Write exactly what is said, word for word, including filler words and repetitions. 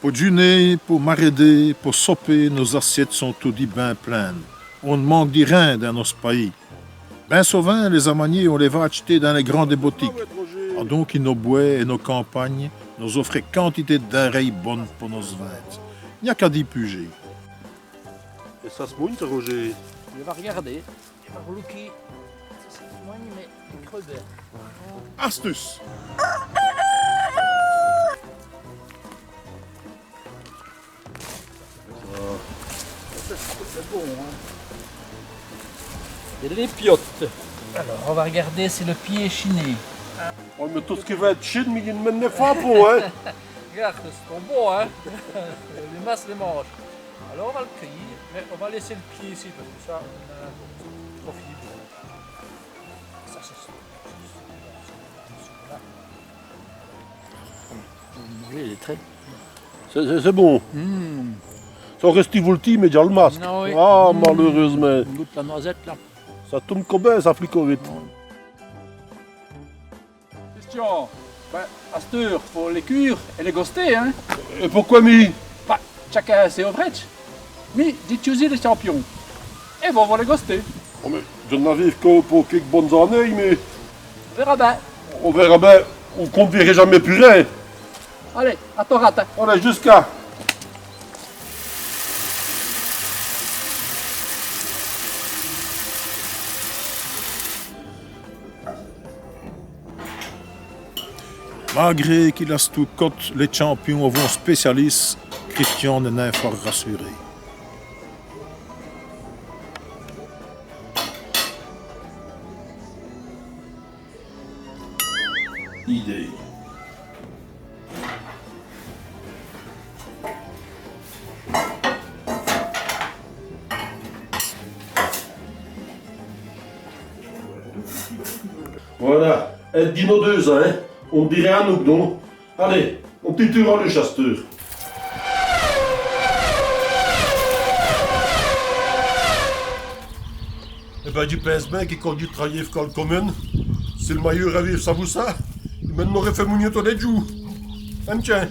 Po djuner, po marèder, po soper, nos-assiètes sont todi bin plin.nes. On n' manke di rin dins nosse payis. Bin sovint, lès-amaniers, on lès va ach'ter dins lès grandès botikes. Adon, nos bwès èt nos campagnes nos-ofrèt quantité d' dinrêyes bones po nosse vinte. I gn-a qu'a dîre pus jêr. Èt ça s' mougne, Roger ? Dji va r'garder. Dji va r'loker. Ça s' mougne, mins i creût bin. Astuce. Ça, c'est bon, hein. Èt lès piotes. Alors, on va regarder si le pied est chiné. Ouais, mais tout ce qui va être chine, mais il ne m'en faut pas, hein. Regarde, c'est trop beau, hein. Les masses, les manches. Alors, on va le cueillir, mais on va laisser le pied ici, parce que ça, on a trop fini. Ça, c'est... Voilà. Vous mangez, il est très... C'est, c'est, c'est bon. Mm. Ça reste volti, mais déjà le masque. Ah oui. Ah, mm, malheureusement. On goûte la noisette, là. Ça tourne comme ça, flicorite. Christian, bin, asteûre, faut lès cûre èt lès goster, hein. Èt poqwè mi ? Bin, chacun sès ovrèdjes. Mi, dji tchûzi lès tchampions. Èt vos, vos lès gostez. Oh, mins dji n'a vî qu' po quékes bones-anéyes, mins... On vêra bin. On vêra bin, ou qu'on n' vîrè jamés pus rin. Alez, à tot rate. Alez, jusqu'à... Malgré qu'il asteût cote, lès tchampions avou on spécialisse, Christian n'èst nin fwârt rassuré. Idée. Voilà. Èt dîre nos deûs, hein. On dîreut anouk, don. Alez, on p'tit toûr à l'uch asteûre. Èt bin, dji pinse bin qui quand dji travayeûve co l' comune, si l' mayeûr avîve savou ça, i m'è-n-aurè fêt mougnî tos lès djoûs. Hein, tiens.